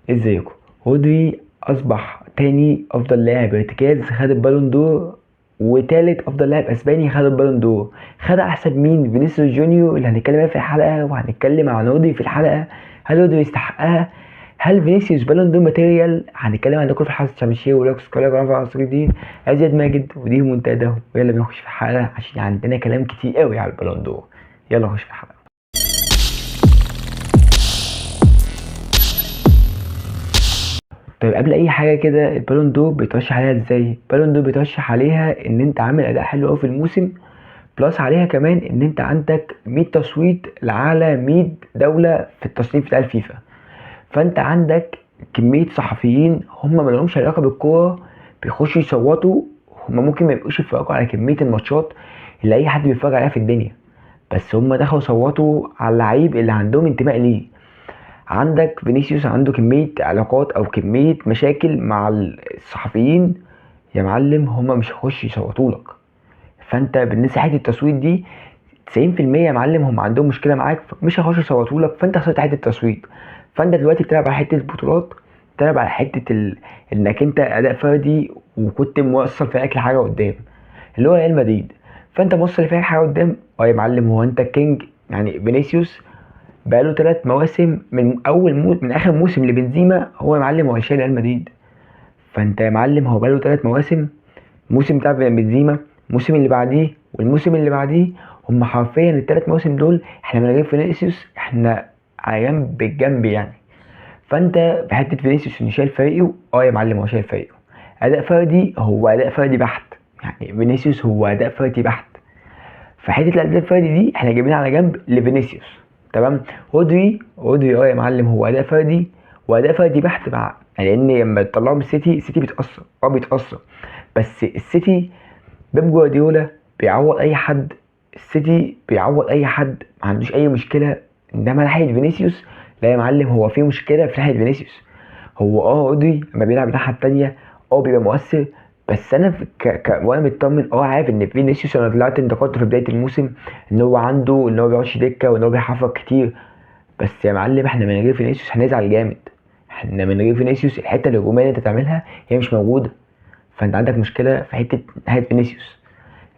ازيكم؟ رودري اصبح تاني افضل لاعب ارتكاز خد ال Ballon d'Or، وتالت افضل لاعب اسباني خد ال Ballon d'Or. خد احسن مين؟ فينيسيوس جونيور اللي هنتكلم عليه في الحلقة، وهنتكلم عن رودري في الحلقة. هل رودري يستحقها؟ هل فينيسيوس Ballon d'Or material؟ هنتكلم عن ده كله في حلقة شامشير ولاكس كولا عصر جديد. عزيز ماجد ودي منتدى، ويلا بنخش في الحلقة عشان عندنا كلام كتير قوي على ال Ballon d'Or. يلا نخش في الحلقة. طيب قبل اي حاجة كده، ال Ballon d'Or بيترشح عليها ازاي؟ ال Ballon d'Or بيترشح عليها ان انت عامل اداء حلو قوي في الموسم، plus عليها كمان ان انت عندك 100 تصويت لعلى 100 دولة في التصنيف بتاع الفيفا. فانت عندك كمية صحفيين هم ما لهمش علاقة بالكورة بيخشوا يصوتوا، هم ممكن ما يبقوش يتفرجوا على كمية الماتشات اللي اي حد بيتفرج عليها في الدنيا، بس هم دخلوا صوتوا على اللعيب اللي عندهم انتماء ليه. عندك فينيسيوس عنده كمية علاقات أو كمية مشاكل مع الصحفيين يا معلم، هما مش هيخشوا يصوتوا لك. فأنت بالنسبة لحتة التصويت دي 90% يا معلم هم عندهم مشكلة معاك، مش هيخشوا يصوتوا لك، فأنت خسرت حتة التصويت. فأنت دلوقتي بتلعب على حتة البطولات، بتلعب على حتة إنك أنت أداء فردي وكنت موصل فريقك لحاجة قدام اللي هو ريال مدريد، فأنت موصل فريقك حاجة قدام. يا معلم هو أنت ال king. يعني فينيسيوس بقاله 3 مواسم من اول من اخر موسم لبنزيما هو يا معلم هو شايل ريال مدريد. فانت يا معلم هو بقاله 3 مواسم، الموسم بتاع بنزيما، الموسم اللي بعديه، والموسم اللي بعديه، هم حرفيا ال3 مواسم دول احنا من غير فينيسيوس احنا على جنب الجنب يعني. فانت بحته فينيسيوس انه شايل فريقه، يا معلم هو شايل فريقه. اداء فردي هو اداء فردي بحت، يعني فينيسيوس هو اداء فردي بحت. فحته الاداء الفردي دي احنا جايبينها على جنب لفينيسيوس، تمام. رودري يا معلم هو اداء فردي واداء فردي بحت، مع لان لما تطلعوا من السيتي، السيتي بيتاثر، بيتاثر، بس السيتي بيب جوارديولا بيعوض اي حد، السيتي بيعوض اي حد، ما عندوش اي مشكلة. انما ناحية فينيسيوس لا يا معلم، هو في مشكلة في ناحية فينيسيوس. هو رودري لما بيلعب الناحية التانية بيبقى مؤثر، بس انا وانا مطمن، عارف ان فينيسيوس انا طلعت انتقدته في بداية الموسم ان هو عنده ان هو بيقعدش دكه وان هو بيحفر كتير، بس يا معلم احنا من غير فينيسيوس هنزعل جامد. احنا من غير فينيسيوس الحتة الهجومية اللي انت تعملها هي مش موجودة، فانت عندك مشكلة في حتة ناحية فينيسيوس.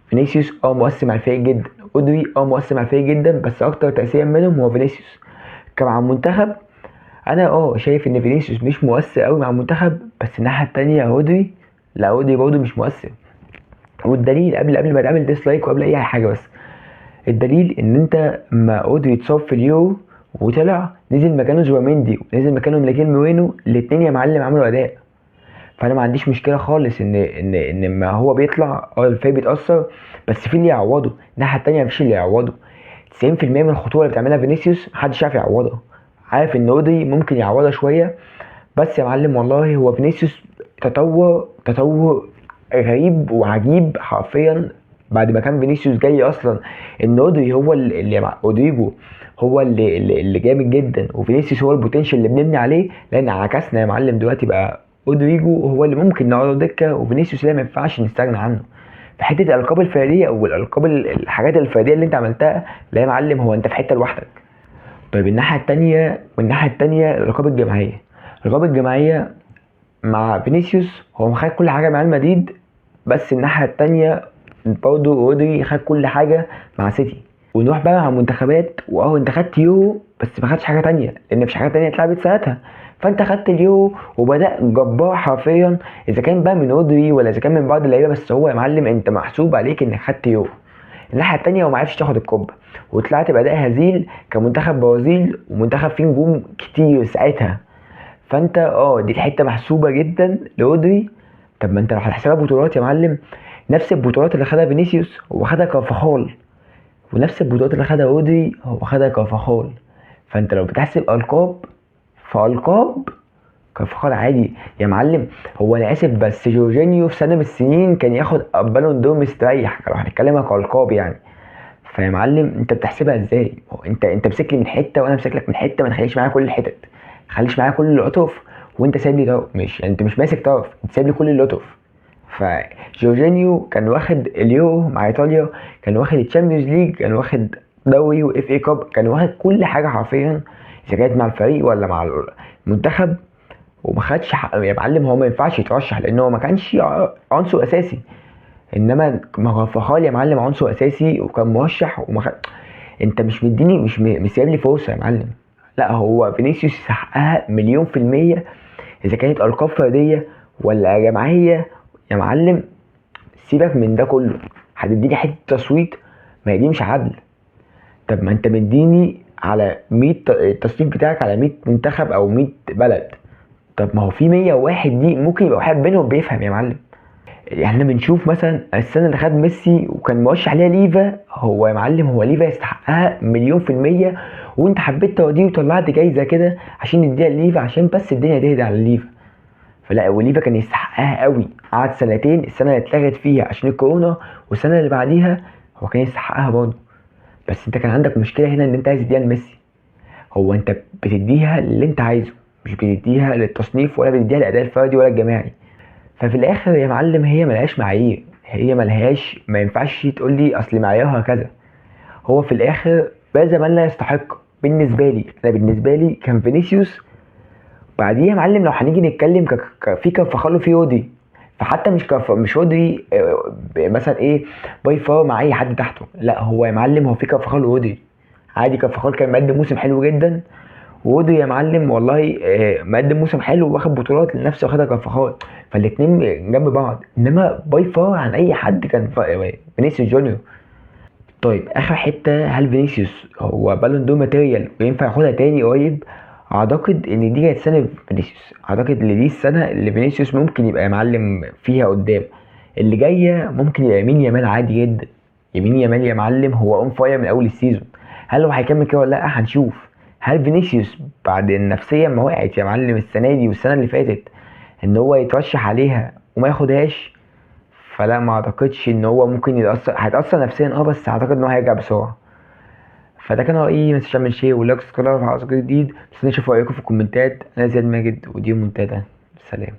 فينيسيوس مؤثر مع الفريق جدا، رودري مؤثر مع الفريق جدا، بس اكتر تاثيرا منهم هو فينيسيوس. كمع المنتخب انا شايف ان فينيسيوس مش مؤثر قوي مع المنتخب، بس الناحية التانية رودري لا، رودري برضه مش مؤثر. والدليل قبل ما تعمل dislike وقبل اي حاجة، بس الدليل ان انت ما رودري اتصاب في اليورو وطلع نزل مكانه زواميندي ونزل مكانه ميكيل مورينو، الاتنين يا معلم عملوا اداء. فانا ما عنديش مشكلة خالص ان ما هو بيطلع الفريق بيتاثر، بس في اللي يعوضه. الناحية التانية مفيش اللي يعوضه. 90% من الخطورة اللي بتعملها فينيسيوس محدش عارف يعوضها. عارف ان رودري ممكن يعوضها شوية، بس يا معلم والله هو فينيسيوس تطور غريب وعجيب حرفيا. بعد ما كان فينيسيوس جاي اصلا ان رودري هو اللي مع رودريجو هو اللي جامد جدا، وفينيسيوس هو ال potential اللي بنبني عليه، لان عكسنا يا معلم دلوقتي بقى رودريجو هو اللي ممكن نقعده دكه، وفينيسيوس لا ما ينفعش نستغنى عنه. في حتة الالقاب الفردية او الالقاب الحاجات الفردية اللي انت عملتها، لا يا معلم هو انت في حتة لوحدك. طيب الناحية التانية، والناحية التانية الالقاب الجماعية. الالقاب الجماعية مع فينيسيوس هو خد كل حاجة مع ريال مدريد، بس الناحية التانية برضه رودري خد كل حاجة مع سيتي. ونروح بقى مع المنتخبات، انت خدت يورو بس ما خدتش حاجة تانية، لان مفيش حاجة تانية اتلعبت ساعتها، فانت خدت اليورو وبدا جبار حرفيا، اذا كان بقى من رودري ولا اذا كان من بعض اللعيبة، بس هو يا معلم انت محسوب عليك انك خدت يورو. الناحية التانية وما عرفتش تاخد الكوبا، وطلعت باداء هزيل كمنتخب برازيل ومنتخب فيه نجوم كتير ساعتها. فانت دي الحتة محسوبة جدا لرودري. طب ما انت لو هتحسبها بطولات يا معلم، نفس البطولات اللي خدها فينيسيوس هو خدها كارفاخال، ونفس البطولات اللي خدها رودري هو خدها كارفاخال. فانت لو بتحسب القاب فالقاب كارفاخال عادي يا معلم. هو انا اسف بس جورجينيو في سنة من السنين كان ياخد Ballon d'Or مستريح، لو هنتكلمها كالقاب يعني. فيا معلم انت بتحسبها ازاي؟ هو انت مسك لي من حتة وانا مسك لك من حتة، ما تخليش معايا كل الحتت، ما تخليش معايا كل الاطراف، وانت سايب لي طرف، مش يعني انت مش ماسك طرف، انت سايب لي كل الاطراف. فجورجينيو كان واخد اليورو مع ايطاليا، كان واخد ال Champions League، كان واخد دوري و FA Cup، كان واخد كل حاجة حرفيا، اذا كانت مع الفريق ولا مع المنتخب. وما خدش حق يا معلم. هو ما ينفعش يترشح لان هو ما كانش عنصر اساسي، انما كارفاخال يا معلم عنصر اساسي وكان مرشح وما خد. انت مش مديني، مش سايب لي فرصة يا معلم. لا هو فينيسيوس يستحقها 1,000,000%، اذا كانت القاب فردية ولا جماعية يا معلم. سيبك من ده كله، هتديني حتة تصويت، ما هي دي مش عدل. طب ما انت مديني على 100 التصنيف بتاعك على 100 منتخب او 100 بلد، طب ما هو في 101 دي ممكن يبقى واحد منهم بيفهم يا معلم. يعني احنا بنشوف مثلا السنة اللي خد ميسي وكان مرشح ليها ليفا، هو يا معلم هو ليفا يستحقها 1,000,000%، وانت حبيت توديه وطلعت جايزة كده عشان نديها ليفا عشان بس الدنيا تهدى على ليفا. فلا، وليفا كان يستحقها قوي، قعد سنتين، السنة اللي اتلغت فيها عشان الكورونا والسنة اللي بعديها هو كان يستحقها برضه. بس انت كان عندك مشكلة هنا ان انت عايز تديها لميسي. هو انت بتديها اللي انت عايزه، مش بتديها للتصنيف ولا بتديها للاداء الفردي ولا الجماعي. ففي الاخر يا معلم هي ملهاش معايير، هي ملهاش، ما ينفعش تقول لي اصل معيارها كذا. هو في الاخر باز من لا يستحق. بالنسبة لي انا، بالنسبة لي كان فينيسيوس. بعديها يا معلم لو هنيجي نتكلم في كارفاخال وفي رودري، فحتى مش رودري، مثلا ايه by far مع اي حد تحته، لا هو يا معلم هو في كارفاخال ورودري عادي. كارفاخال كان مقدم موسم حلو جدا، ورودري يا معلم والله، مقدم موسم حلو واخد بطولات لنفسه واخدها كارفاخال، فالاتنين جنب بعض. انما by far عن اي حد كان فينيسيوس جونيور. طيب اخر حتة، هل فينيسيوس هو Ballon d'Or material وينفع ياخدها تاني قريب؟ اعتقد ان دي كانت سنة فينيسيوس، اعتقد ان دي السنة اللي فينيسيوس ممكن يبقى يا معلم فيها قدام. اللي جاية ممكن يبقى يمين يامال عادي جدا. يمين يامال يا معلم هو on fire من اول ال season، هل هو هيكمل كده ولا لا؟ هنشوف. هل فينيسيوس بعد النفسية ما وقعت يا معلم السنة دي والسنة اللي فاتت ان هو يترشح عليها وما ياخدهاش؟ فلا، ما اعتقدش ان هو ممكن يتاثر، هيتاثر نفسيا بس اعتقد ان هو هيرجع بسرعة. فده كان رايي. ما تنساش تعمل share و like subscribe على جديد، بس نشوف رايكم في الكومنتات. انا زياد ماجد ودي منتدى، سلام.